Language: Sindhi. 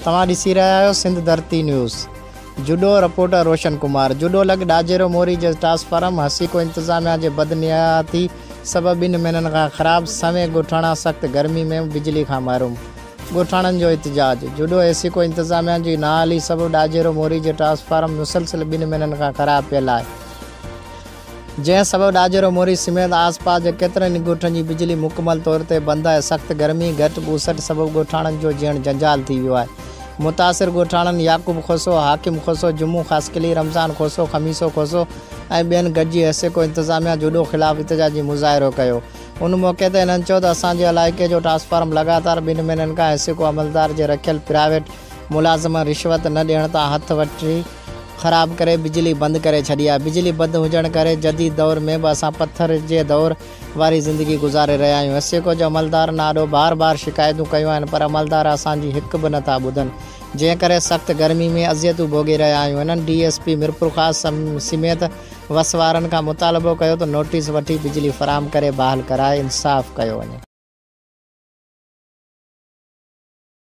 توهان ڏسي رهيا آهيو سنڌ ڌرتي نيوز جهڏو، رپورٽر روشن ڪمار، جهڏو لڳ ڏاجهرو موري جي ٽرانسفارم حسيڪو انتظاميا جي بدنيتي سبب ٻن مهينن کان خراب سوين ڳوٺاڻا سخت گرمي ۾ بجلي کان محروم، ڳوٺاڻن جو احتجاج، جهڏو حسيڪو انتظاميا جي نااهلي سبب ڏاجهرو موري جي ٽرانسفارم مسلسل ٻن مهينن کان خراب پيل آهي. جنهن سبب ڏاجهرو موري سميت آس پاس جي ڪيترن ئي ڳوٺن جي بجلي مڪمل طور تي بند آهي، سخت گرمي، گهٽ ٻوسٽ سبب ڳوٺاڻن جو جيئڻ جنجال ٿي ويو آهي. متاثر ڳوٺاڻن يعقوب کوسو، حاڪم کوسو، جمعو خاصخيلي، رمضان کوسو، خميسو کوسو ۽ ٻين گڏجي حيسڪو انتظاميا جهڏو خلاف احتجاجي مظاهرو ڪيو. ان موقعي تي هنن چيو ته اسان جي علائقي جو ٽرانسفارم لڳاتار ٻن مهينن کان حيسڪو عملدار جي رکيل پرائيويٽ ملازمن رشوت نه ڏيڻ تان هٿ وٺي خراب ڪري بجلي بند ڪري ڇڏي آهي، بجلي بند هجڻ ڪري جديد دور ۾ به اسان پٿر جي دور واري زندگي گذاري رهيا آهيون، حسيڪو جي عملدارن آڏو بار بار شڪايتون ڪيون آهن پر عملدار اسان جي هڪ به نه ٿا ٻڌن، جنهن ڪري سخت گرمي ۾ اذيتون ڀوڳي رهيا آهيون، هنن ڊي ايس پي ميرپورخاص سميت وس وارن کان مطالبو ڪيو ته نوٽيس وٺي بجلي فراهم ڪري بحال ڪرائي انصاف ڪيو وڃي.